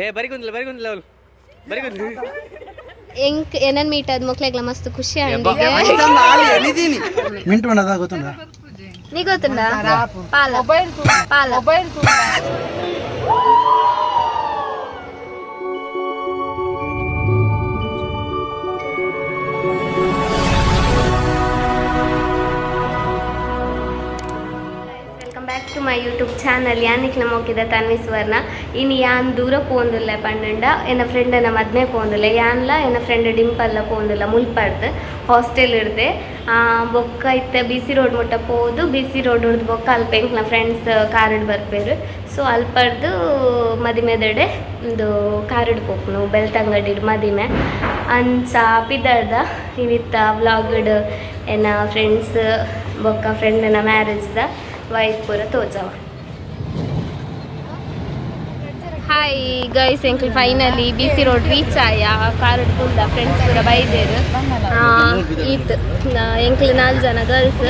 ಏ ಬರಿಗುಂದ್ಲ ಬರಿಗುಂದ್ಲ ಅವಳು ಬರಿಗುಂದ್ಲ ಎಂಕ್ ಏನನ್ ಮೀಟ್ ಆದ ಮಕ್ಳಿಗೆ ಮಸ್ತ್ ಖುಷಿ ಆಂಡ್ ಮಿಂಟು ಬಣ್ಣದ ಗೊತ್ತುಂಡ ನೀ ಗೊತ್ತುಂಡ ಪಾಲ ಮೊಬೈಲ್ ಪಾಲ ಮೊಬೈಲ್ ಟು my YouTube channel ಯಾನಿಕ್ಲ ಮೋಕಿದ ತನ್ವಿ ಸುವರ್ಣ. ಇನ್ನು ಯಾನ್ ದೂರ ಪೋಂದಿಲ್ಲ ಪಂಡ ಎನ್ನ ಫ್ರೆಂಡನ ಮದ್ಮೆ ಪೋಂದಿಲ್ಲ ಯಾನ್ಲ ಎನ್ನ ಫ್ರೆಂಡ್ ಡಿಂಪಲ್ಲ ಪೋಂದಿಲ್ಲ ಮುಲ್ಪಡ್ದು ಹಾಸ್ಟೆಲ್ ಇಡ್ದೆ ಬೊಕ್ಕ ಇತ್ತ ಬಿ ಸಿ ರೋಡ್ ಮುಟ್ಟ ಪೋದು ಬಿ ಸಿ ರೋಡ್ ಹಿಡ್ದು ಬೊಕ್ಕ ಅಲ್ಪ ಎಂಕ್ಲ ಫ್ರೆಂಡ್ಸ್ ಕಾರಿಡ್ ಬರ್ಪೇರು. ಸೊ ಅಲ್ಪಡ್ದು ಮದಿಮೆದೆಡೆ ಒಂದು ಕಾರಿಡ್ ಪೋಪುನು ಬೆಳ್ತಂಗಡಿ ಮದಿಮೆ ಅಂಚ ಪಿದರ್ದ ಇನಿತ್ತ ವ್ಲಾಗ್ಡ್ ಎನ್ನ ಫ್ರೆಂಡ್ಸ್ ಬೊಕ್ಕ ಫ್ರೆಂಡನ ಮ್ಯಾರೇಜ್ದ ವೈಫ್ ಪೂರ ತೋಜವ. ಹಾಯ್ ಗೈಸ್, ಎಂಕ್ಲು finally B C road reach ಆಯ. ಕಾರ್ ಕುಲ್ದ ಫ್ರೆಂಡ್ಸ್ ಪೂರ ಬೈದೇರು. ಈತ್ ಎಂಕ್ಲು 4 ಜನ ಗರ್ಲ್ಸ್.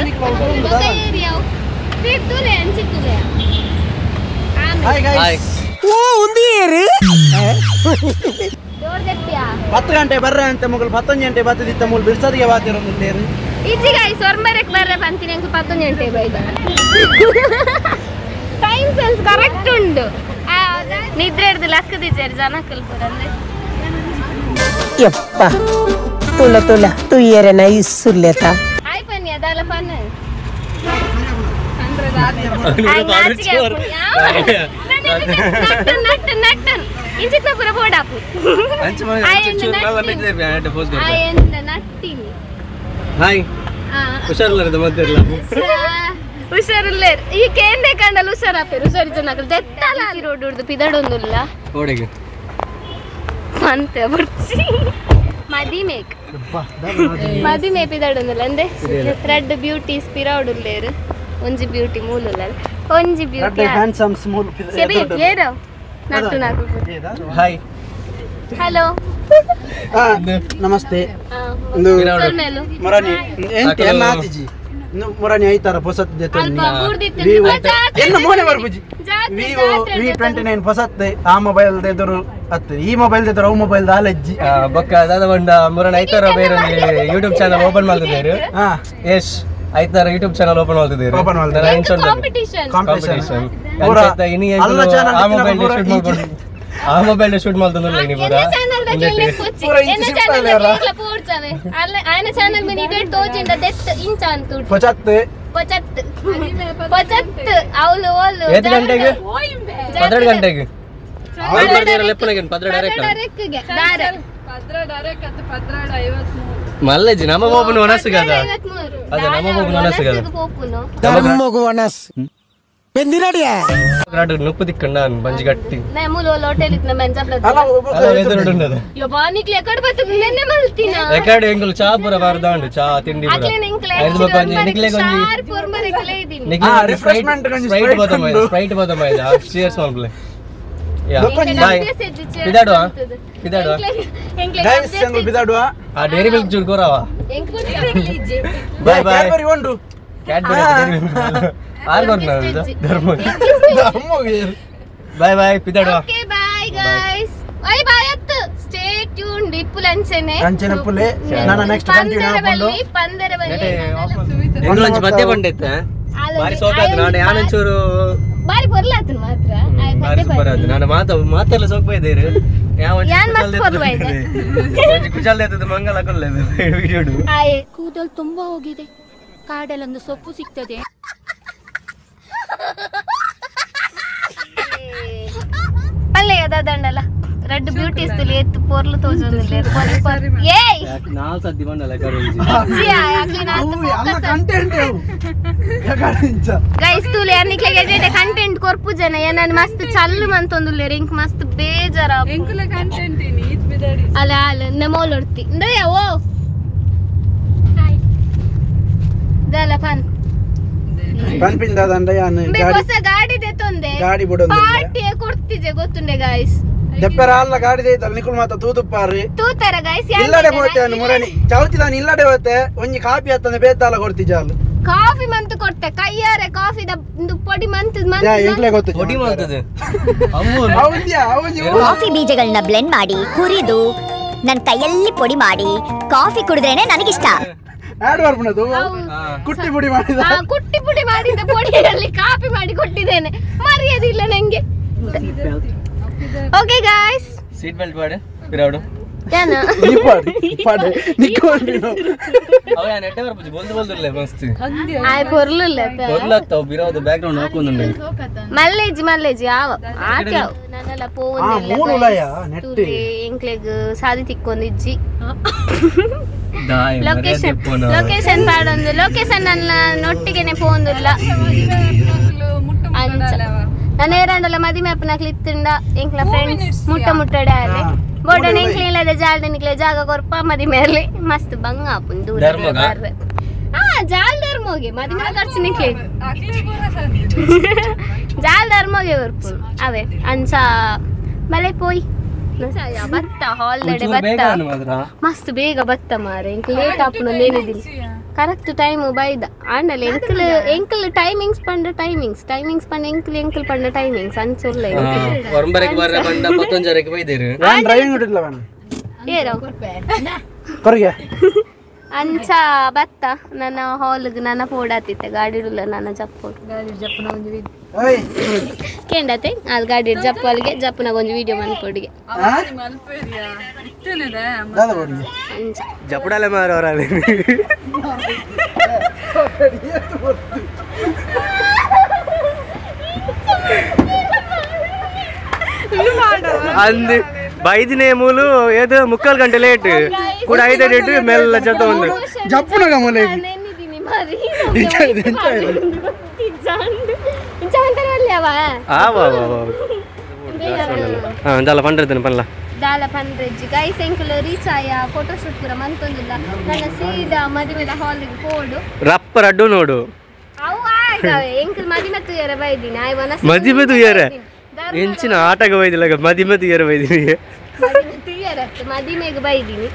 ಪತ್ತು ಗಂಟೆ ಬರ್ರೆ ಅಂತ ಮಗಳು 11 ಗಂಟೆ ಬತ್ತದಿತ್ತ ಮೂಲು ಬಿರ್ಸದಿಗೆ ಬಾತಿರೋದು. ಇಜ್ಜಿ ಗಾಯ್ಸ್, ಒರ್ಮರಕ್ಕೆ ಬರ್ರೆ ಬಂತೀನಿ ಅಂಕಲ್ 11 ಗಂಟೆ ಬೈದ. ಟೈಮ್ ಸೆನ್ಸ್ ಕರೆಕ್ಟ್ ಉಂಡು. ನಿದ್ರೆ ಹಿಡ್ದು ಲಕ್ಕದಿದ್ದಾರೆ ಜನಕ್ಕಲ್ ಪೂರ ಅಂದ್ರೆ. ಯಪ್ಪ ತುಲ ತುಲ ತುಯ್ಯರೆ ನೈಸ್ ಸುಲ್ಲೇತ. ಹಾಯ್ ಪನ್ನಿ ಅದಲ್ಲ ಪನ್ನ. ನಟ್ಟನ್ ನಟ್ಟನ್ ಇಂಚಿತ್ನ ಪೂರ ಬೋಡಾಪು. ನಟ್ಟಿನಿ. ಹಾಯ್, ಹುಷಾರಿಲ್ಲ ಮತ್ತಿರಲ್ಲ ಹುಷಾರಿಲ್ಲ ಈ ಕೇಂದ್ರ ಕಂಡಲ್ಲಿ ಹುಷಾರಾಪೇರು ಹುಷಾರಿ ಜನಗಳು ದೆತ್ತಲ ರೋಡ್ ಹಿಡ್ದು ಪಿದಡೊಂದುಲ್ಲ ಓಡೆಗೆ ಅಂತೆ ಬರ್ಚಿ ಮದಿಮೇಕ್ ಮದಿಮೆ ಪಿದಡೊಂದುಲ್ಲ ಅಂದೆ ರೆಡ್ ಬ್ಯೂಟೀಸ್ ಪಿರೌಡುಲ್ಲೇರು ಒಂಜಿ ಬ್ಯೂಟಿ ಮೂಲುಲ್ಲ ಒಂಜಿ ಬ್ಯೂಟಿ ಹ್ಯಾಂಡ್ಸಮ್ಸ್ ಮೂಲು ಶೆಬಿ ಏರೋ ನಟ್ಟು ನಾಕು. Hi hello namaste. ಮೊರಾನಿ ಎಂತ ಆತಿಜಿ ಮೊರಾನಿ ಐತಾರ ಹೊಸತ್ತೆ ಎನ್ನ ಮೋನೆ ಬರ್ಬುಜಿ ವಿವೋ V29 ಹೊಸತ್ತೆ. ಆ ಮೊಬೈಲ್ ಎದುರು ಅತ್ತೆ ಈ ಮೊಬೈಲ್ ಎದುರು ಅವು ಮೊಬೈಲ್ ದಾಲಜ್ಜಿ ಬೊಕ್ಕ ದಾದ ಬಂಡ ಮೊರಾನಿ ಐತಾರ ಬೇರೆ ಯೂಟ್ಯೂಬ್ ಚಾನಲ್ ಓಪನ್ ಮಾಡ್ತಿದ್ದಾರೆ. ಯಶ್ ಐತಾರ ಯೂಟ್ಯೂಬ್ ಚಾನಲ್ ಓಪನ್ ಮಾಡ್ತಿದ್ದಾರೆ. ಓಪನ್ ಮಾಡ್ತಿದ್ದಾರೆ ಕಾಂಪಿಟಿಷನ್ ಕಾಂಪಿಟಿಷನ್ ಇನಿ ಆ ಮೊಬೈಲ್ ಶೂಟ್ ಮಾಡ್ಕೊಂಡು ಆ ಮೊಬೈಲ್ ಶೂಟ್ ಮಾಡ್ತಂದ್ರೆ ನೀ ಪೂರ ಪೂರ ಇಂಚ ಪೂರ್ಚವೆ ಅಲ್ಲ ಆಯನ ಚಾನಲ್ ಮಿನಿ ಡೇಟ್ ತೋಜಿಂಡ ದೆತ್ ಇಂಚ ಅಂತ ಪಚತ್ ಪಚತ್ ಪಚತ್ ಅವಳು ಓಲು ಎಷ್ಟು ಗಂಟೆಗೆ 12 ಗಂಟೆಗೆ ಪದ್ರಾಡ ಲೆಪ್ಪನಗೆ ಪದ್ರಾಡ ಡೈರೆಕ್ಟ್ ಗೆ ದಾರೆ ಪದ್ರಾಡ ಡೈರೆಕ್ಟ್ ಅತ್ತ 12:53 ಮಲ್ಲಜಿ ನಮ್ಮ ಬಾಬುನ ಒನಸುಗದ ಅದ ನಮ್ಮ ಬಾಬುನ ಒನಸುಗದ ಧರ್ಮಗು ಒನಸ್ ಬೆಂದಿರಡಿಯ ರಾಡು ನುಪ್ಪು ದಿಕ್ಕಂಡ ಬಂಜಿ ಗಟ್ಟಿ ನೇ ಮೂಲ ಹೋಟೆಲ್ ಇತ್ನ ಮೆಂಜಪ್ಲ ಅಲ್ಲ ಅಲ್ಲ ಎದುರುಂಡದ ಯಬ್ಬಾ ನಿಕ್ಲೆ ಎಕಡೆ ಬತ್ತು ನೆನ್ನೆ ಮಲ್ತಿನ ಎಕಡೆ ಎಂಗುಲು ಚಾ ಪೂರ ಬಾರ್ದಾಂಡು ಚಾ ತಿಂಡಿ ಪೂರ ಅಕ್ಲೆ ನಿಂಕ್ಲೆ ಐದು ಬೊಕ್ಕ ನಿಕ್ಲೆ ಗೊಂಜಿ ಶಾರ್ಪ್ ಒರ್ಮರೆಕ್ಲೆ ಇದೀನಿ ನಿಕ್ಲೆ ರಿಫ್ರೆಶ್ಮೆಂಟ್ ಗೊಂಜಿ ಸ್ಪ್ರೈಟ್ ಬಾದಮ ಸ್ಪ್ರೈಟ್ ಬಾದಮ ಇದ ಚೀರ್ಸ್ ಮಾಡ್ಲೆ ಯಾ ಬಾಯ್ ಬಿದಾಡುವ ಬಿದಾಡುವ ಗೈಸ್ ಎಂಗುಲು ಬಿದಾಡುವ ಆ ಡೈರಿ ಮಿಲ್ಕ್ ಚೂರು ಕೊರವ ಬಾಯ್ ಬಾಯ್ ಕ್ಯಾಡ್ಬರಿ ಉಂಡು ಕ್ಯಾಡ್ಬರಿ ಡೈರಿ ಮಿಲ್ಕ್ ಆರ್ ಕೊರ್ನ ಧರ್ಮ ಧರ್ಮ ಬಾಯ್ ಬಾಯ್ ಪಿದಾಡುವ. Okay bye guys bye bye ಅತ್ ಸ್ಟೇ ಟ್ಯೂನ್ಡ್ ಇಪ್ಪುಲ್ ಅಂಚನೆ ಅಂಚನೆ ಪುಲೆ ನಾನು ನೆಕ್ಸ್ಟ್ ಕಂಟಿನ್ಯೂ ಆಪುಂಡು ಪಂದರ ಬಲ್ಲಿ ಎಂಗ್ಲಂಚ್ ಮಧ್ಯೆ ಬಂಡೈತೆ ಬಾರಿ ಸೋಕಾತು ನಾನು ಯಾನಂಚೂರು ಬಾರಿ ಪೊರ್ಲಾತನ ಮಾತ್ರ ಬಾರಿ ಸೂಪರ್ ಆತು ನಾನು ಮಾತೆಲ್ಲ ಸೋಕ್ ಬೈದೇರು ಯಾನ್ ಮಸ್ತ್ ಪೊರ್ಲು ಬೈದೆ ಒಂಜಿ ಕುಜಲ್ ಎತ್ತದ ಮಂಗಲ ಕೊಲ್ಲೆ ವಿಡಿಯೋಡು. ಕೂದಲು ತುಂಬಾ ಹೋಗಿದೆ, ಕಾಡಲ್ಲೊಂದು ಸೊಪ್ಪು ಸಿಗ್ತದೆ. ಪಲ್ಲೆ ದಂಡಲ್ಲ ರೆಡ್ ಬ್ಯೂಟೀಸ್ ತುಲಿ ಎತ್ತು ಪೊರ್ಲು ತೋಜೊಂದಿಲ್ಲ ಏಯ್ ನಾಲ್ ಸದ್ದಿ ಬಂಡಲ್ಲ ಕರುಂಜಿ ಅಲ್ಲ ಕಂಟೆಂಟ್ ಗೈಸ್ ತುಲಿ ಅನ್ನಿಕ್ಲೆಗೆ ಎಡೆ ಕಂಟೆಂಟ್ ಕೊರ್ಪು ಜನ ಏನನ್ ಮಸ್ತ್ ಚಲ್ಲು ಮಂತೊಂದುಲ್ಲೆ ರಿಂಕ್ ಮಸ್ತ್ ಬೇಜಾರ ಎಂಕುಲ ಕಂಟೆಂಟ್ ಇನಿ ಈತ್ ಬಿದಾಡಿ ಅಲ್ಲ ಅಲ್ಲ ನಮೋಲೊಡ್ತಿ ಇಂದಯ ಓ ಹಾಯ್ ದಲ್ಲ ಪನ್ ಪನ್ಪಿಂದ ದಂಡ ಯಾನ್ ಗಾಡಿ ಹೊಸ ಗಾಡಿ ದೆತ್ತೊಂದೆ ಗಾಡಿ ಬುಡೊಂದೆ ಪಾರ್ಟಿ ಕೊಡ್ತಿಜೆ ಗೊತ್ತುಂಡೆ ಗೈಸ್ ದೆಪ್ಪರ ಅಲ್ಲ ಗಾಡಿ ದೇತಲ್ಲ ನಿಕುಲ್ ಮಾತ ತೂದುಪ್ಪಾರಿ ತೂತರ ಗೈಸ್ ಇಲ್ಲಡೆ ಹೋತೆ ಅನ್ನು ಮುರಣಿ ಚೌತಿ ನಾನು ಇಲ್ಲಡೆ ಹೋತೆ ಒಂಜಿ ಕಾಪಿ ಅತ್ತಂದೆ ಬೇತಾಲ ಕೊಡ್ತಿಜಾಲು Coffee ಮಂತ್ ಕೊಡ್ತೆ ಕೈಯಾರೆ ಕಾಫಿ ಪೊಡಿ ಮಂತ್ ಪೊಡಿ ಮಂತದೆ. ಕಾಫಿ ಬೀಜಗಳನ್ನ ಬ್ಲೆಂಡ್ ಮಾಡಿ ಹುರಿದು ನನ್ನ ಕೈಯಲ್ಲಿ ಪೊಡಿ ಮಾಡಿ ಕಾಫಿ ಕುಡಿದ್ರೇನೆ ನನಗಿಷ್ಟ. ಕುಟ್ಟಿ ಪುಡಿ ಮಾಡಿದ ಕುಟ್ಟಿ ಪುಡಿ ಮಾಡಿದ ಪೊಡಿಯಲ್ಲಿ ಕಾಫಿ ಮಾಡಿ ಕೊಟ್ಟಿದ್ದೇನೆ, ಮರ್ಯಾದಿಲ್ಲ ನಂಗೆ. Okay guys, seat belt ಪಾಡು ಬಿರಾಡು ಯಾನ ಪಾಡು ನಿಕ್ಕೊಂಡು ಅವ ಯಾನ ಎಟ್ಟೆ ಬರ್ಪುಜಿ ಬೋಲ್ದು ಬೋಲ್ದುರ್ಲೆ ಮಸ್ತ್ ಆಯ್ ಪೊರ್ಲುಲ್ಲ ಪೊರ್ಲತ್ತ ಬಿರಾವದ ಬ್ಯಾಕ್ ಗ್ರೌಂಡ್ ಹಾಕೊಂದುಂಡು. ಮಲ್ಲೇಜಿ ಮಲ್ಲೇಜಿ ಆವ ಆಕೆ ನನ್ನೆಲ್ಲ ಪೋವೊಂದಿಲ್ಲ ನೆಟ್ಟಿ ಎಂಕ್ಲೆಗ್ ಸಾದಿ ತಿಕ್ಕೊಂದಿಜ್ಜಿ. ಲೊಕೇಶನ್ ಲೊಕೇಶನ್ ಪಾಡೊಂದು ಲೊಕೇಶನ್ ನನ್ನ ನೊಟ್ಟಿಗೆನೆ ಪೋವೊಂದುಲ್ಲ. ಅಂಚ ನನ್ನ ಏರಾಂಡಲ ಮದಿಮೆ ಅಪ್ಪನಕ್ಲಿ ಇತ್ತುಂಡ ಎಂಕ್ಲ ಫ್ರೆಂಡ್ಸ್ ಮುಟ್ಟ ಮುಟ್ಟಡೆ ಆಲೆ ಬೋಡಣ ಎಂಕ್ಲೆ ಇಲ್ಲದ ಜಾಲ್ದ ನಿಕ್ಲೆ ಜಾಗ ಕೊರ್ಪ ಮದಿಮೆ ಅಲ್ಲಿ ಮಸ್ತ್ ಬಂಗ ಆಪುಂಡು ದೂರ ಬಾರ್ರೆ. ಹಾ ಜಾಲ್ ಧರ್ಮೋಗೆ ಮದಿಮೆ ಖರ್ಚು ನಿಕ್ಲೆ ಜಾಲ್ ಧರ್ಮೋಗೆ ಬರ್ಪುನು ಅವೇ. ಅಂಚ ಮಲೆ ಪೋಯ್ ಬತ್ತ ಹಾಲ್ ದಡೆ ಬತ್ತ ಮಸ್ತ್ ಬೇಗ ಬತ್ತ ಮಾರೆ ಎಂಕ್ ಲೇಟ್ ಆಪುನ ನೇನಿದಿಲ್ಲ. ಕರೆಕ್ಟ್ ಟೈಮ್ ಬೈದ ಆಂಡಲ ಎಂಕಲ್ ಎಂಕಲ್ ಟೈಮಿಂಗ್ಸ್ ಪಂಡ ಟೈಮಿಂಗ್ಸ್ ಟೈಮಿಂಗ್ಸ್ ಪಂಡ ಎಂಕಲ್ ಎಂಕಲ್ ಪಂಡ ಟೈಮಿಂಗ್ಸ್ ಅಂಚೊಲ್ಲ. ಹೊರಂಬರಕ್ಕೆ ಬರ್ರೆ ಪಂಡ 11:30ಕ್ಕೆ ಬೈದೇರು. ನಾನು ಡ್ರೈವಿಂಗ್ ಇಟ್ಟಿಲ್ಲ ಮೇಡಮ್ ಏರೋ ಕೊರಿಗೆ ಅಂಚ ಬತ್ತ ನನ್ನ ಹಾಲ್ಗೆ ನನ್ನ ಪೋಡಾತಿತ್ತೆ ಗಾಡಿ ಇಡಲ್ಲ ನನ್ನ ಜಪ್ಪೋಡು ಓಯ್ ಕೇಂಡತೆ ಅಲ್ಲಿ ಗಾಡಿ ಜಪ್ಪಲ್ಗೆ ಜಪ್ಪನಾಗ ಒಂದು ವಿಡಿಯೋ ಮನ್ಪೊಡಿಗೆ ಅಂಚ ಜಪಡಲೆ ಮಾರವರಲ್ಲಿ ಅಂದು ಬೈದಿನೇ ಮೂಲು ಏದು 3/4 ಗಂಟೆ ಲೇಟ್ ಕೂಡ ಐದು ಡೇಟ್ ಮೆಲ್ಲ ಜತ ಒಂದು ಜಪ್ಪುನಗ ಮೊಲೆ ನೆನ್ನಿದ್ದೀನಿ ದಾಲ ಪಂಡ್ರದನ ಪನ್ಲ ದಾಲ ಪಂಡ್ರೆಜ್ಜಿ ಗೈಸ್ ಎಂಕುಲು ರೀಚ್ ಆಯ ಫೋಟೋ ಶೂಟ್ ಪೂರ ಮಂತೊಂದಿಲ್ಲ. ನನ್ನ ಸೀದಾ ಮದುವೆದ ಹಾಲಿಗೆ ಪೋಡು ರಪ್ಪ ರಡ್ಡು ನೋಡು ಅವು ಆಯ್ತವೆ ಎಂಕುಲು ಮದಿಮೆ ತುಯರ ಬೈದಿನಿ ಆಯ್ ವನಸ್ ಮದಿಮೆ ತುಯರ ಎಂಚಿನ ಆಟಗ ಬೈದಿಲ್ಲ ಮದಿಮೆ ತುಯರ ಬೈದಿನಿ ಮದಿಮೆ ತುಯರ ಮದಿಮೆಗೆ ಬೈದಿನಿ.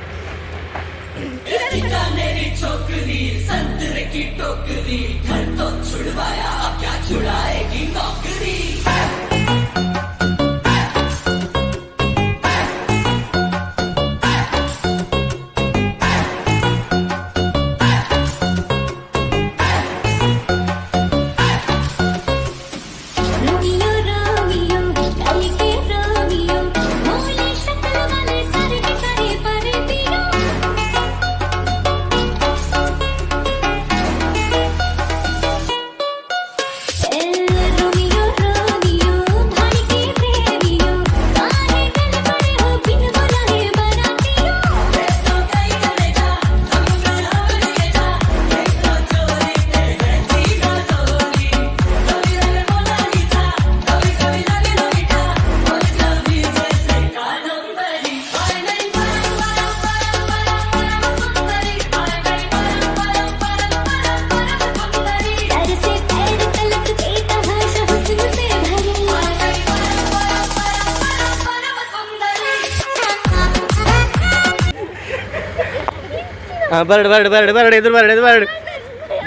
ಬರಡು ಬರಡು ಬರಡು ಬರಡು ಎದುರು ಬರಡು ಎದುರು ಬರಡು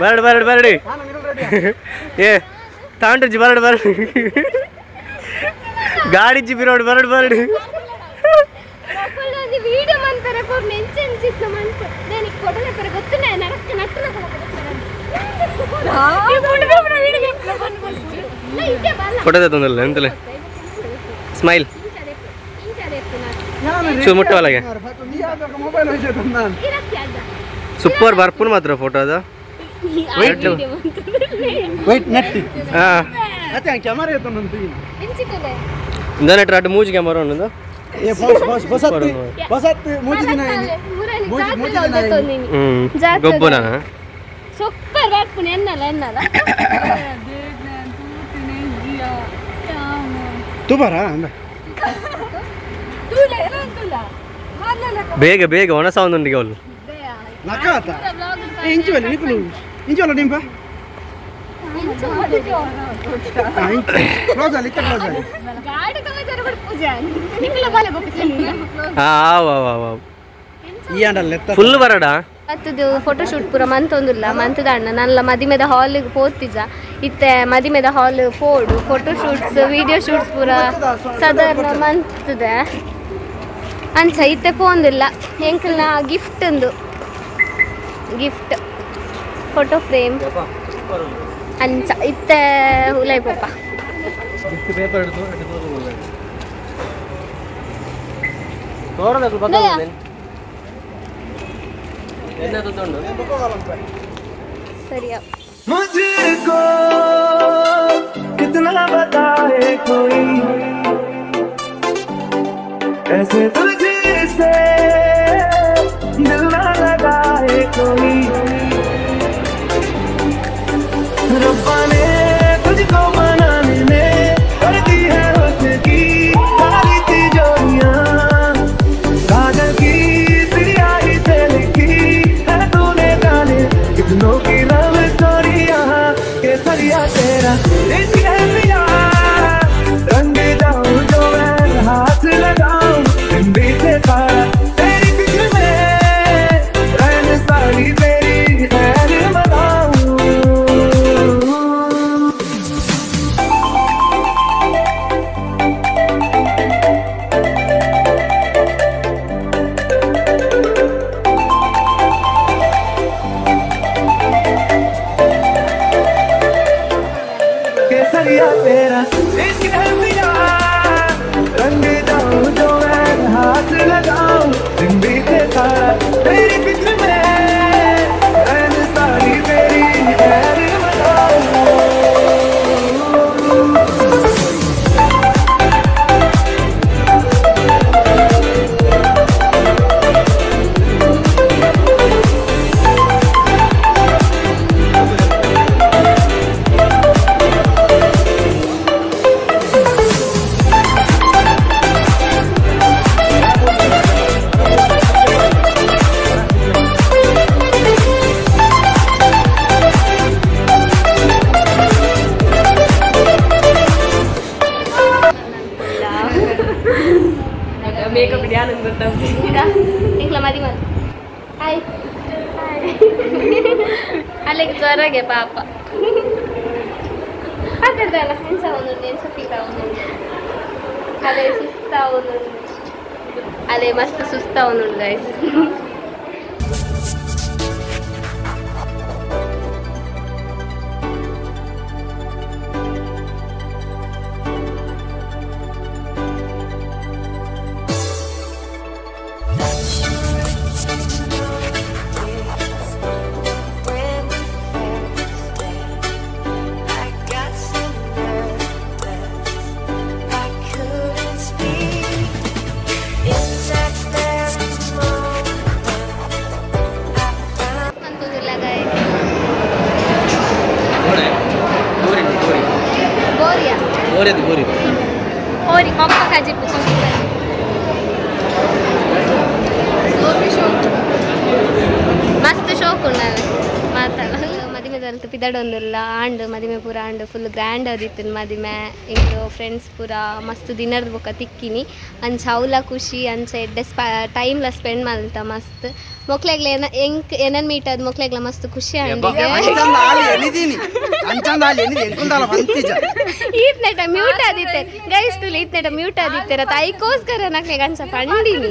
ಬರಡು ಬರಡು ಬರಡು ಏ ತಾಂಡ್ರಜ್ಜಿ ಬರಡು ಬರಡು ಗಾಡಿಜ್ಜಿ ಬಿರೋಡು ಬರಡು ಬರಡು ವಿಡಿಯೋ ಮನ್ಪೆರೆ ಕೊರ್ ನೆಂಚೆಂಚಿತ್ತು ಮನ್ಪು ದೇನಿಗೆ ಫೋಟೋ ಪೆರೆ ಗೊತ್ತುನೆ ನರಕ್ಕೆ ನಟ್ಟನ ಫೋಟೋ ತಂದಲ್ಲ ಎಂತಲೇ ಸ್ಮೈಲ್ ಚೂ ಮುಟ್ಟವಲ್ಲಗೆ ಸೂಪರ್ ಬರ್ಪುನ್ ಮಾತ್ರ ಫೋಟೋ ಅದು. ವೇಟ್ ನೆಟ್ಟಿ ಹಾ ಅತ್ತೆ ಕ್ಯಾಮೆರಾ ಎತ್ತೊಂದು ಇಂದ ನೆಟ್ ರಡ್ಡು ಮೂಜಿ ಕ್ಯಾಮೆರಾ ಉಂಡು ಏ ಬಾಸ್ ಬಾಸ್ ಬಸತ್ತು ಬಸತ್ತು ಮೂಜಿ ದಿನ ಮೂಜಿ ಮೂಜಿ ದಿನ ಗೊಬ್ಬನ ಸೂಪರ್ ಬರ್ಪುನ್ ಎನ್ನಲ್ಲ ಎನ್ನಲ್ಲ ತುಬಾರ ಅಂದ ಬೇಗ ಬೇಗ ಒಣ ಸೌಂಡ್ ಉಂಡಿಗೆ ಅವಳು ನಕಾತ ಇಂಚು ಬಲ್ಲಿ ನಿಕುಲು ಇಂಚು ಅಲ್ಲ ನಿಂಪ ಕ್ಲೋಸ್ ಅಲ್ಲಿ ಕ್ಲೋಸ್ ಅಲ್ಲಿ ಗಾಡಿ ತಗೋಜರ ಪೂಜಾ ನಿಕುಲ ಬಾಲೆ ಗೊಪ್ಪಿಸನಿ ಆ ವಾ ವಾ ವಾ ಈ ಅಂಡಲ್ಲ ಫುಲ್ ಬರಡ ಅತ್ತದು ಫೋಟೋಶೂಟ್ ಪೂರ ಮಂತೊಂದುಲ್ಲ ಮಂತದ ಅಣ್ಣ ನಲ್ಲ ಮದಿಮೆದ ಹಾಲಿಗೆ ಪೋತಿಜ ಇತ್ತೆ ಮದಿಮೆದ ಹಾಲ್ ಪೋಡು photoshoots video shoots ಪೂರ ಸಾಧಾರಣ ಮಂತದೆ ಅಂಚ ಇತ್ತೆ ಪೋಂದಿಲ್ಲ ಎಂಕಲ್ನ ಗಿಫ್ಟ್ ಒಂದು gift photo frame ಅಂಚ ಇತ್ತೆ ಉಲೈ ಪೋಪ सरिया मुझको कितना बताए कोई ऐसे तुझसे दिल ना लगाए कोई रब्बा ने तुझको बनाने में कर दी है उसकी सारी तिजोरियां काजल की सियाही से लिखी है तूने गाने कितनों की लव स्टोरियां केसरिया तेरा इश्क है पिया रंग जाऊं जो मैं हाथ लगाऊं दिन बीते सारा तेरी फिक्र में रैन सारी तेरी खैर मनाऊं केसरिया तेरा इश्क है पिया रंग जाऊं जो मैं हाथ लगाऊं दिन बीते सारा तेरी फिक्र में रैन सारी तेरी खैर मनाऊं ಮೇಕಪ್ ಧ್ಯಾನ ಗೊತ್ತಾಗ್ತದೆ ಎಂಕ್ಲ ಮದಿ ಮಲ್ ಹಾಯ್ ಅಲ್ಲಿಗೆ ಜ್ವರಗೆ ಪಾಪ ಮಾತಾಡ್ದಲ್ಲ ಎಂಸ ಒಂದುಂಡು ಎಂಸ ಫೀಲ್ ಆವೊಂದುಂಡು ಅಲೆ ಸುಸ್ತ ಆವೊಂದುಂಡು ಅಲೆ ಮಸ್ತ್ ಸುಸ್ತ ಆವೊಂದುಂಡು ಗೈಸ್. ಕೋರಿ ಕೊಪ್ಪ ಕಜಿಪ್ಪು ಮಸ್ತ್ ಶೋಕ್ ಉಂಡಾವೆ ಮಾತಾಡ ಮದಿಮೆದಲ್ತು ಪಿದಡೊಂದುಲ್ಲ ಆಂಡ್ ಮದಿಮೆ ಪೂರ and full grand ಆದಿತ್ತು ಮದಿಮೆ ಇಂಕು ಫ್ರೆಂಡ್ಸ್ ಪೂರ ಮಸ್ತ್ ದಿನದ ಬೊಕ್ಕ ತಿಕ್ಕಿನಿ ಅಂಚ ಅವಲ ಖುಷಿ ಅಂಚ ಎಡ್ಡೆ ಟೈಮ್ಲ ಸ್ಪೆಂಡ್ ಮಲ್ತ ಮಸ್ತ್ ಮೊಕ್ಲೆಗ್ಲ ಏನ ಎಂಕ್ ಏನನ್ ಮೀಟ್ ಆದ್ ಮೊಕ್ಲೆಗ್ಲ ಮಸ್ತ್ ಖುಷಿ ಆಂಡ್ ಈತ್ನೆಟ ಮ್ಯೂಟ್ ಆದಿತ್ತೆ ಗೈಸ್ ತುಲಿ ಈತ್ನೆಟ ಮ್ಯೂಟ್ ಆದಿತ್ತೆ ರತ ಐಕೋಸ್ಕರ ನಕ್ಲೆಗ್ ಅಂಚ ಪಂಡಿನಿ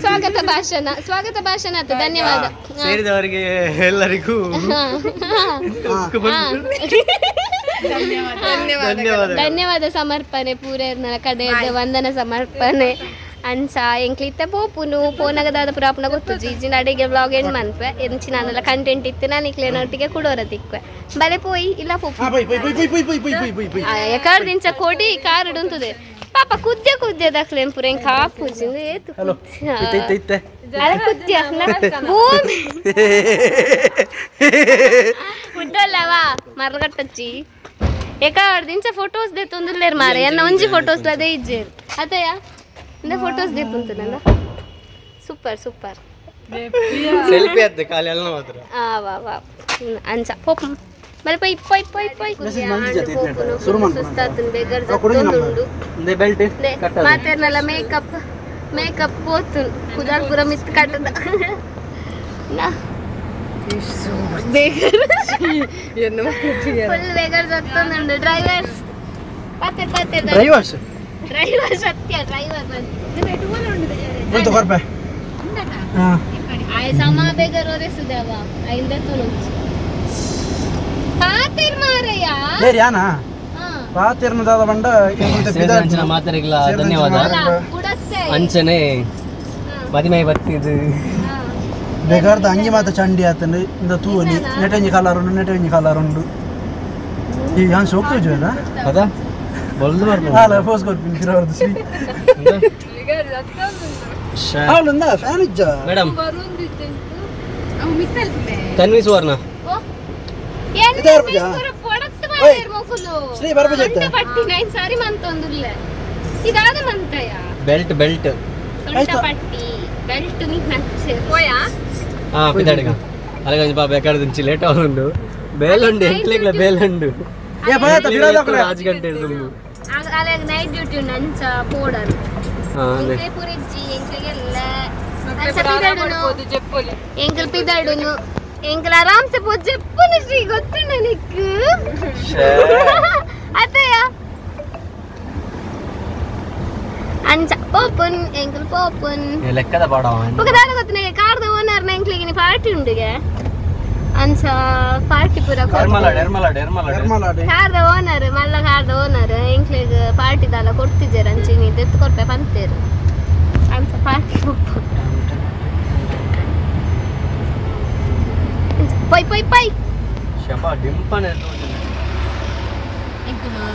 ಸ್ವಾಗತ ಭಾಷಣ ಸ್ವಾಗತ ಭಾಷಣ ಧನ್ಯವಾದ ಸೇರಿದವರಿಗೆ ಎಲ್ಲರಿಗೂ ಧನ್ಯವಾದ ಸಮರ್ಪಣೆ ಪೂರೇರ್ನ ಕಡೆ ವಂದನ ಸಮರ್ಪಣೆ ಅಂಚ ಎಂಕ್ಲಿತ್ತೆ ಪೋಪುನು ಪೋನಗದಾದ ಪುರಾಪುನ ಗೊತ್ತು ಜೀಜಿನ ಅಡಿಗೆ ಬ್ಲಾಗ್ ಎಂಡ್ ಮನ್ಪೆ ಎಂಚಿನ ನಾನೆಲ್ಲ ಕಂಟೆಂಟ್ ಇತ್ತು ನಾನು ಇಕ್ಲೇನೊಟ್ಟಿಗೆ ಕುಡೋರ ತಿಕ್ವೆ ಬಲೆ ಪೋಯಿ ಇಲ್ಲ ಪೋಪು ಎಕಾರ್ದಿಂಚ ಕೊಡಿ ಕಾರ್ ಉಂತದೆ ಪಾಪ ಕುದ್ಯ ಕುದ್ಯ ದಕ್ಲೇನ್ ಪೂರ ಎಂಕ್ ಆಪುಜಿಂದು ಏತು ಅರೆ ಕುದ್ಯ ಭೂಮಿ ಉದ್ದಲ್ಲವಾ ಮರಗಟ್ಟಚ್ಚಿ ಎಕಾರ್ದಿಂಚ ಫೋಟೋಸ್ ದೆತ್ತೊಂದುಲ್ಲೇರ್ ಮಾರೆ ಎನ್ನ ಒಂಜಿ ಫೋಟೋಸ್ ಲದೇ ಇಜ್ಜೇರು ಅತಯ್ಯ ಇಂದ ಫೋಟೋಸ್ ದೆಪ್ಪುಂತುನಲ್ಲ ಸೂಪರ್ ಸೂಪರ್. Selfie ಅತ್ತೆ ಖಾಲಿ ಅಲ್ಲ ಮಾತ್ರ. ಆ ವಾ ವಾ ಅಂಚ ಪೋಪ್ ಮರೆ ಪೋಯ್ ಪೋಯ್ ಪೋಯ್ ಪೋಯ್ ಸುಸ್ತಾತುನ್ ಬೇಗರ್ ಜತ್ತೊಂದುಂಡು ಇಂದೆ ಬೆಲ್ಟ್ ಕಟ್ಟ ಮಾತೆರ್ನಲ ಮೇಕಪ್ ಮೇಕಪ್ ಪೋತುನ್ ಕುದಾಲ್ ಪೂರ ಮಿತ್ ಕಟ್ಟದ ನಾ ಬೇಗರ್ ಫುಲ್ ಬೇಗರ್ ಜತ್ತೊಂದುಂಡು ಡ್ರೈವರ್ ಪತ್ತೆ ಪತ್ತೆ ಡ್ರೈವರ್ಸ್ ಡ್ರೈವರ್ ಸತ್ಯ ಡ್ರೈವರ್ ಬಂತು ಕೊರ್ಪೆ ಹಾ ಆಯ್ ಸಮ ಬೇಗರ್ ಒರೆಸುದವ ಐಂದ ತುನುಚ್ ಪಾತೆರ್ ಮಾರಯ್ಯ ಬೇರೆ ಯಾನಾ ಪಾತೆರ್ನ ದಾದ ಬಂಡ ಅಂಚನ ಮಾತರಿಗ್ಲ ಧನ್ಯವಾದ. ಅಂಚನೆ ಮದಿಮೈ ಬತ್ತಿದು ಬೇಗಾರ್ದ ಅಂಗಿ ಮಾತ ಚಂಡಿ ಆತಂದು ಇಂದ ತೂವನಿ ನೆಟಂಜಿ ಕಲರ್ ಉಂಡು ನೆಟಂಜಿ ಕಲರ್ ಉಂಡು ಈ ಯಾನ್ ಸೋಕ್ತು ಜೋನ ಅದ ಬೊಲ್ದು ಬರ್ಪು ಅಲ್ಲ ಫೋಸ್ ಕೊರ್ಪಿನ ಕಿರವರ್ದು ಶ್ರೀ ಅವಳುಂದ ಫ್ಯಾನ್ ಇಜ್ಜ ಮೇಡಮ್ ತನ್ವಿ ಸುವರ್ಣ ಶ್ರೀ ಬರ್ಪು ಪಟ್ಟಿ ನೈನ್ ಸಾರಿ ಮಂತೊಂದುಲ್ಲ ಇದಾದ ಮಂತಯ ಬೆಲ್ಟ್ ಬೆಲ್ಟ್ ಸೊಂಟ ಪಟ್ಟಿ ಬೆಲ್ಟ್ ನೀ ನಚ್ಚೆ ಹೋಯಾ ಆ ಪಿದಾಡಿಗ ಅಲಗಂಜ ಬಾಬಾ ಎಕಡೆ ಲೇಟ್ ಆವುಂಡು ಬೇಲುಂಡು ಎಂಕ್ಲೆಗ್ಲ ಬೇಲುಂಡು ಏ ಬಯತ ಬಿಡೋದಕ್ಲೆ ರಾಜ್ ಗಂಟೆ ಇರ್ದುಂಡು ಅಲೆಗ್ ನೈಟ್ ಡ್ಯೂಟಿ ನಂಚ ಪೋಡರ್ ಹಾ ಅದೇ ಎಂಕ್ಲೆ ಪುರಿಜ್ಜಿ ಎಂಕ್ಲೆಗೆಲ್ಲ ಅಂಚ ಪಿದಾಡುನು ಎಂಕ್ಲ್ ಪಿದಾಡುನು ಎಂಕ್ಲ ಆರಾಮ್ಸೆ ಪೋ ಜೆಪ್ಪುನು ಶ್ರೀ ಗೊತ್ತುಂಡು ನಿಕ್ಕ್ ಅತ್ತಯ್ಯ ಅಂಚ ಪೋಪುನ್ ಎಂಕ್ಲ್ ಪೋಪುನ್ ಲೆಕ್ಕದ ಪಾಡವ ಬೊಕ ದಾದ ಗೊತ್ತುನೆ ಕಾರ್ದ ಓನರ್ ನ ಎಂಕ್ಲೆಗಿನಿ ಪಾರ್ಟಿ ಉಂಡುಗೆ ಅಂಚ ಪಾರ್ಟಿ ಪೂರ ಕಾರ್ದ ಓನರ್ ಮಲ್ಲ ಕಾರ್ದ ಓನರ್ ಎಂಕ್ಲೆಗ್ ಪಾರ್ಟಿ ದಾಲ ಕೊಡ್ತಿಜೆರ್ ಅಂಚಿನಿ ದೆತ್ತ್ ಕೊರ್ಪೆ ಪಂತೇರು ಅಂಚ ಪಾರ್ಟಿ ಪೋಪುನ್ ಪೊಯ್ ಪೊಯ್ ಪೊಯ್ ಶಬಾ ಡಿಂಪನೆ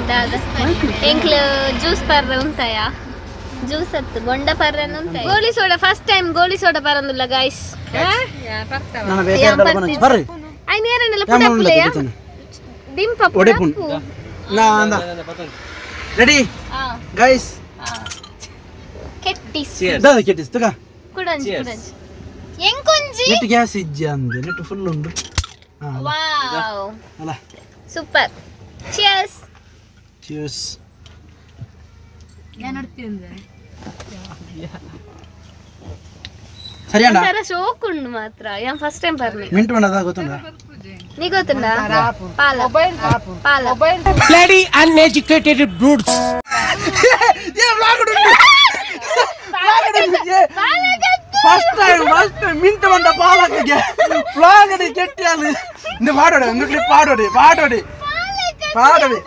ದಾದ ಎಂಕ್ಲು ಜ್ಯೂಸ್ ಪರ್ರೆ ಉಂತಾಯ ಜ್ಯೂಸ್ ಅತ್ತು ಬೊಂಡ ಪರ್ರೆ ಉಂತಾಯ ಗೋಲಿ soda first time ಗೋಲಿ ಸೋಡಾ ಪರಂದುಲ್ಲ ಗೈಸ್ ನಾನು ಬೇಕಾದ ಬರ್ರಿ I ನೇರನೆಲ್ಲ ಪುಡಪುಲೆಯ ಡಿಂಪ ಪುಡಪು ನಾ ಅಂದ ರೆಡಿ ಗೈಸ್ ಕೆಟ್ಟಿಸ್ ದಾದ ಕೆಟ್ಟಿಸ್ ತುಕ ಕುಡಂಜಿ ಕುಡಂಜಿ ಎಂಕೊಂಜಿ ನೆಟ್ ಗ್ಯಾಸ್ ಇಜ್ಜಿ ಅಂದೆ ನೆಟ್ ಫುಲ್ ಉಂಡು ವಾವ್ ಅಲ್ಲ super cheers cheers ಸರಿ ಅಣ್ಣ ಒಂಥರ ಶೋಕ್ ಉಂಡು ಮಾತ್ರ ಯಾನ್ ಫಸ್ಟ್ ಟೈಮ್ ಬರ್ನಿ ಮಿಂಟ್ ಬಣ್ಣದ ಗೊತ್ತುಂಡ ನೀ ಗೊತ್ತುಂಡ ಪಾಲ ಪಾಲ Bloody uneducated brutes. ಏ ವ್ಲಾಗ್ ಉಂಡು first time mint ಬಂದ ಪಾಲಕಗೆ ವ್ಲಾಗ್ ಅಡಿ ಕೆಟ್ಟಿಯಾಲಿ ಇಂದ ಪಾಡೋಡಿ ಒಂದು ಕ್ಲಿಪ್ ಪಾಡೋಡಿ ಪಾಡೋಡಿ ಪಾಡೋಡಿ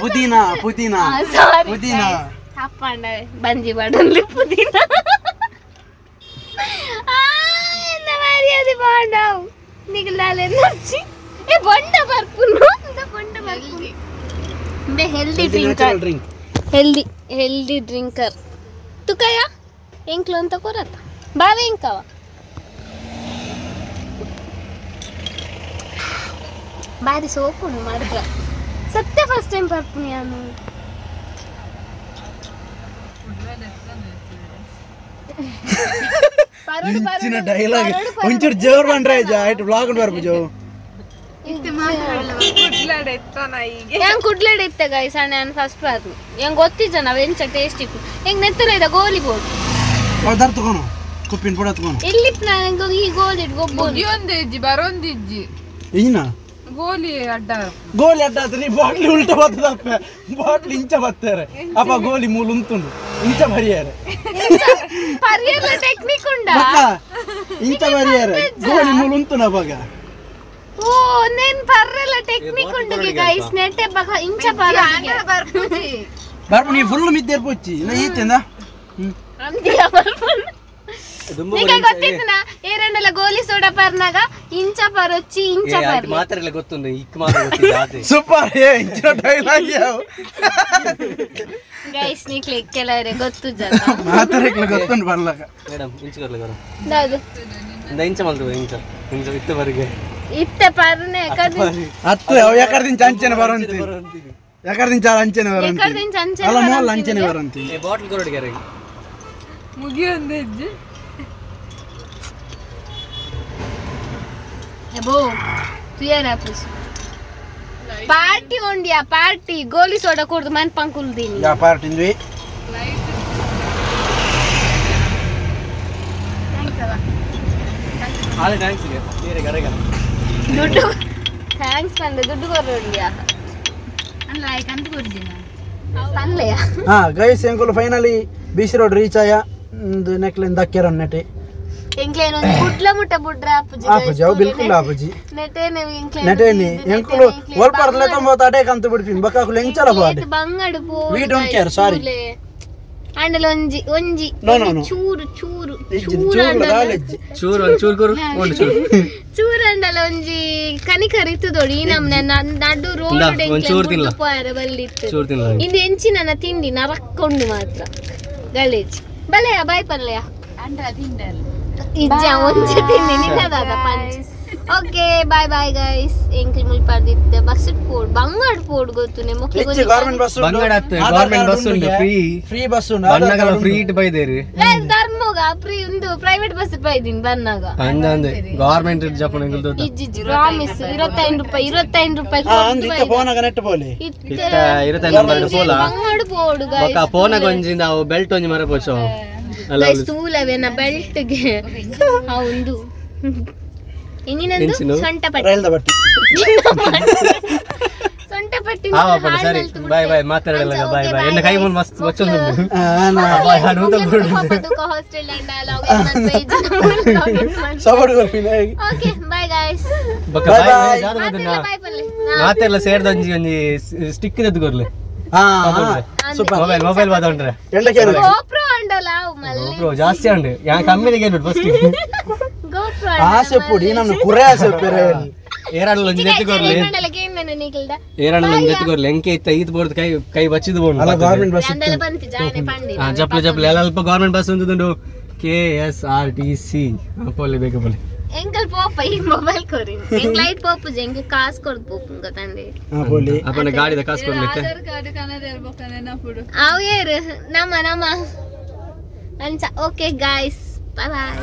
ಪುದೀನಾ ಪುದೀನಾ ಪುದೀನಾ ತಪ್ಪಂಡ ಬಂಜಿ ಬಾಡಲ್ಲಿ ಪುದೀನಾ ಎಂತ ಮರ್ಯಾದೆ ಬಾಂಡವು ನಿಗಲಾಲೆ ನಚ್ಚಿ ಏ ಬೊಂಡ ಬರ್ಪುನು ಇಂದ ಬೊಂಡ ಬರ್ಪುನು ಬೆ healthy drinker healthy healthy drinker ತುಕಯ ಎಂಕ್ಲು ಅಂತ ಕೊರತ ಬಾವೆ ಎಂಕವ ಬಾರಿ ಸೋಪುನು ಮಾತ್ರ ಸತ್ಯ ಫಸ್ಟ್ ಟೈಮ್ ಬರ್ಪುನು ಯಾನು ಇಂಚಿನ ಡೈಲಾಗ್ ಒಂಚೂರು ಜೋರ್ ಬಂಡ್ರೆ ಆಯ್ತು ವ್ಲಾಗ್ ಬರ್ಪು ಜೋ ಯಾನ್ ಕುಡ್ಲಡೆ ಇತ್ತೆ ಗೈಸ್ ಅಣ್ಣ ನಾನು ಫಸ್ಟ್ ಬರ್ಪು ಹೆಂಗ್ ಗೊತ್ತಿಜ್ಜ ನಾವ್ ಎಂಚ ಟೇಸ್ಟ್ ಇಪ್ಪು ಹೆಂಗ್ ನೆತ್ತಲ ಇದ್ದ ಗೋಲಿ ಬೋಡು ಅವದಾರ್ ತಗೋಣ ಕುಪ್ಪಿನ ಪುಡ ತಗೋಣ ಎಲ್ಲಿ ನಂಗೆ ಈ ಗೋಲಿ ಗೊಬ್ಬು ಮುಗಿಯೊಂದಿಜ್ಜಿ ಬರೊಂದಿಜ್ಜಿ ಇನ್ನ ಗೋಲಿ ಅಡ್ಡ ಗೋಲಿ ಅಡ್ಡ ಆದ್ರೆ ಬಾಟ್ಲಿ ಉಲ್ಟ ಬರ್ತದಪ್ಪ ಬಾಟ್ಲಿ ಇಂಚ ಬರ್ತಾರೆ ಅಪ್ಪ ಗೋಲಿ ಮೂಲ ಉಂಟುಂಡು ಇಂಚ ಬರಿಯಾರೆ ಪರಿಯಲ್ಲ ಟೆಕ್ನಿಕ್ ಉಂಡ ಇಂಚ ಬರಿಯಾರೆ ಗೋಲಿ ಮೂಲ ಉಂಟುನ ಅವಾಗ ಓ ನೇನ್ ಪರ್ರೆಲ್ಲ ಟೆಕ್ನಿಕ್ ಉಂಡು ಗೈಸ್ ನೆಟ್ಟೆ ಬಗ ಇಂಚ ಪರ ಬರ್ಪು ನೀ ಫುಲ್ ಮಿದ್ದೇರ್ ಪೊಚ್ಚಿ ನಾ ಈತೆಂದ ಅಂದಿಯ ಬರ್ಪು ನಿಗೆ ಗೊತ್ತಿತ್ತನ ಏರಣ್ಣಲ ಗೋಲಿ ಸೋಡಾ ಪರ್ನಾಗ ಇಂಚ ಪರೊಚ್ಚಿ ಇಂಚ ಪರ್ ಮಾತ್ರಲ್ಲ ಗೊತ್ತುಂಡು ಇಕ್ ಮಾತ್ರ ಗೊತ್ತಿಲ್ಲ ಆತೆ ಸೂಪರ್ ಏ ಇಂಚಿನ ಡೈಲಾಗ್ ಯಾವ ಗೈಸ್ ನಿಕ್ಲೆ ಕೆಲವರೆ ಗೊತ್ತು ಜನ ಮಾತ್ರಕ್ಲೆ ಗೊತ್ತುಂಡು ಬರ್ಲಕ ಮೇಡಂ ಇಂಚ ಕೊರ್ಲೆ ಕೊರ ದಾದು ಇಂದ ಇಂಚ ಮಲ್ತು ಇಂಚ ಇಂಚ ಇತ್ತ ಬರಿಗೆ ಇತ್ತ ಪರ್ನೆ ಕದಿ ಅತ್ತು ಅವ ಎಕರ್ದಿನ ಅಂಚನೆ ಬರಂತಿ ಎಕರ್ದಿನ ಚಾಲ ಅಂಚನೆ ಬರಂತಿ ಎಕರ್ದಿನ ಅಂಚನೆ ಅಲ್ಲ ಮೋಲ್ ಅಂಚನೆ ಬರಂತಿ ಏ ಬಾಟಲ್ ಕೊರಡಿಗೆ ಮುಗಿಯೊಂದಿಜ್ಜಿ ಬೋ ತುಯರ ಪುಸ್ ಪಾರ್ಟಿ ಒಂಡಿಯಾ ಪಾರ್ಟಿ ಗೋಲಿ ಸೋಡಾ ಕೊಡ್ದು ಮನ್ ಪಂಕುಲ್ದೀನಿ ಯಾ ಪಾರ್ಟಿ ಇಂದ್ವಿ ಆಲೆ thanks ಗೆ ನೀರೆ ಗರೆಗ ದುಡ್ಡು thanks ಬಂದೆ ದುಡ್ಡು ಕೊರೊಂಡಿಯಾ ಅಲ್ಲ ಆಯ್ತು ಅಂತ ಕೊಡ್ತೀನಿ ತನ್ಲೆಯಾ ಹಾ ಗೈಸ್ ಎಂಕುಲು ಫೈನಲಿ ಬೀಚ್ ರೋಡ್ ರೀಚ್ ಆಯ ನೆಕ್ಲೆನ್ ದಕ್ಕೆರನ್ ನೆಟೆ ಎಂಕ್ಲೇನ ಒಂದು ಬುಡ್ಲ ಮುಟ್ಟ ಬುಡ್ರ ಆಪುಜಿ ಆಪುಜಿ ಅವು ಬಿಲ್ಕುಲ್ ಆಪುಜಿ ನೆಟೇನೆ ಎಂಕ್ಲೇನ ನೆಟೇನಿ ಎಂಕುಲು ಒಲ್ಪರ್ಲೆ ತೊಂಬತ್ತು ಅಡೇ ಕಂತು ಬಿಡ್ಪಿನ್ ಬಕ್ಕಾಕುಲು ಎಂಚಲ ಬಾಡೆ ಬಂಗಡು ಪೋ We don't care, sorry. ಅಂಡಲ ಒಂಜಿ ಒಂಜಿ No, no, no. ಚೂರು ಚೂರು ಇಜ್ಜಿ, ಚೂರು ಚೂರ್ಲ ಅಂಡಲ ದಾಲೆಜ್ಜಿ. ಚೂರು ಒಂದು ಚೂರು ಕೊರು ಒಂದು ಚೂರು ಚೂರು ಅಂಡಲ ಒಂಜಿ ಕನಿಕರಿತ್ತದೊಡಿ ಈ ನಮ್ನ ನಡು ರೋಡ್ ಇಂದಾ, ಒಂದ್ ಚೂರು ತಿನ್ಲ. ಪೋಯರ ಬಲ್ಲಿತ್ತು ಚೂರು ತಿನ್ಲ. ಇಂದು ಎಂಚಿನ ತಿಂಡಿ ನರಕ್ಕೊಂಡು ಮಾತ್ರ ಗಲೇಜ್ ಬಲೆಯ ಬಾಯ್ ಪಲ್ಲೆಯ ಅಂದ್ರ ತಿಂಡಲ್ಲ ಇಜ್ಜ ಒಂಜಿ ತಿಂಡಿ ನಿನ್ನದಾದ punch okay bye bye guys ಎಂಕ್ಲ್ ಮುಲ್ಪಾರ್ದಿತ್ತೆ ಬಸ್ ಪೋಡ್ ಬಂಗಾಡ್ ಪೋಡ್ ಗೊತ್ತು ಇಜ್ಜಿ ಗವರ್ನಮೆಂಟ್ ಬಸ್ ಬಂಗಡ ಅತ್ತು, ಗವರ್ನಮೆಂಟ್ ಬಸ್ ಉಂಟು, free. Free bus ಉಂಟು ಆಧಾರ್ ಬಣ್ಣಗಲ ಕಾರ್ಡ್ ಫ್ರೀ ಉಂಟು. ಇಟ್ಟು ಬೈದೇರಿ ಧರ್ಮಗ ಫ್ರೀ ಒಂದು ಪ್ರೈವೇಟ್ ಬಸ್ ಬೈದಿನಿ ಬನ್ನಾಗ ಅಂದ ಅಂದೆ ಗವರ್ನಮೆಂಟ್ ಜಪನ ಎಂಕುಲು ತೋತ ಇಜ್ಜಿ ಪ್ರಾಮಿಸ್ 25 ರೂಪಾಯಿ 25 ರೂಪಾಯಿ ಹಾ ಅಂದ್ ಇತ್ತ ಫೋನಾಗ ನೆಟ್ ಪೋಲಿ ಇತ್ತ 25 ನಂಬರ್ ಪೋಲ ಬಂಗಾಡು ಪೋಡು ಬೊಕ್ಕ ಗೈಸ್ ಪೋನಾಗ ಒಂಜಿಂದ ಅವು ಬೆಲ್ಟ್ ಒಂಜಿ ಮರ ಪೋಚೋ ಅಲ್ಲ ಗೈಸ್ ತೂಲವೇನ ಬೆಲ್ಟ್ಗೆ ಹೌದು ಇನ್ನಿನಂದು ಎಂಚಿನು? ಸೊಂಟಪಟ್ಟಿ ರೈಲ್ದ ಬಟ್ಟಿ ಸೊಂಟಪಟ್ಟಿ ಹಾ ಅಪ್ಪಣ್ಣ ಸರಿ ಬಾಯ್ ಬಾಯ್ ಮಾತಾಡಲ್ಲ ಬಾಯ್ ಬಾಯ್ ಎನ್ನ ಕೈ ಮುಂದೆ ಮಸ್ತ್ ವಚ್ಚೊಂದು ಬಾಯ್ ಹನು ಹಾಸ್ಟೆಲ್ ಸಬಡು ಕೊರ್ಪಿನ ಓಕೆ ಬಾಯ್ ಗೈಸ್ ಬೊಕ್ಕ Bye ಬಾಯ್ bye. ಬಾಯ್ ಜಾದ ಬದನ್ನ ಬಾಯ್ ಪಲ್ಲೆ ಮಾತೆಲ್ಲ ಸೇರ್ದ ಒಂಜಿ ಒಂಜಿ ಸ್ಟಿಕ್ ದದ್ದು ಕೊರ್ಲೆ ಹಾ ಸೂಪರ್ ಮೊಬೈಲ್ ಮೊಬೈಲ್ ಬಾದ ಉಂಟ್ರೆ ಎಂಡಕ್ಕೆ ಗೋಪ್ರೋ ಅಂಡಲ ಅವು ಮಲ್ಲೆ ಗೋಪ್ರೋ ಜಾಸ್ತಿ ಉಂಡು ಯಾ ಕಮ್ಮಿದ ಗೇಲ್ ಫಸ್ಟ್ ಗೋಪ್ರೋ ಆಸೆ ಪುಡಿ ನಮ್ಮ ಕುರೆ ಆಸೆ ಪೆರೆ ಏರಾಡಲ ಒಂಜಿ ನೆತ್ತು ಕೊರ್ಲೆ ನಿಖಿಲ್ದ ಏರಾಡಲ ಒಂಜಿ ನೆತ್ತು ಕೊರ್ಲೆ ಎಂಕೆ ಇತ್ತ ಈತ್ ಬೋರ್ಡ್ ಕೈ ಕೈ ಬಚ್ಚಿದ್ ಬೋರ್ಡ್ ಅಲ್ಲ ಗವರ್ನಮೆಂಟ್ ಬಸ್ ಅಂದಲ ಬಂತು ಜಾನೆ ಪಂಡಿ ಹಾ ಜಪ್ಲೆ ಜಪ್ಲೆ ಎಲ್ಲ ಅಲ್ಪ ಗವರ್ನಮೆಂಟ್ ಬಸ್ ಉಂಟು KSRTC ಪೋಲೆ ಬೇಕು ಪೋಲೆ ಎಂಕಲ್ ಪೋಪ ಈ ಮೊಬೈಲ್ ಕೊರಿ ಎಂಕ್ ಲೈಟ್ ಪೋಪುಜಿ ಎಂಕ್ ಕಾಸ್ ಕೊರ್ದು ಪೋಪುಂಗ ತಂದೆ ಹಾ ಪೋಲಿ ಅಪ್ಪನ ಗಾಡಿದ ಕಾಸು ಕೊಡ್ಲಿಕ್ಕೆ ಆಧಾರ್ ಕಾರ್ಡ್ ಕನ್ನಡ ಇರ್ಬೇಕಂದ್ರೆ ನೆನಪುಡು ಅವು ಏರು ನಮ್ಮ ನಮ್ಮ ಅಂಚ ಓಕೆ ಗಾಯ್ಸ್ ಬಾಯ್ ಬಾಯ್.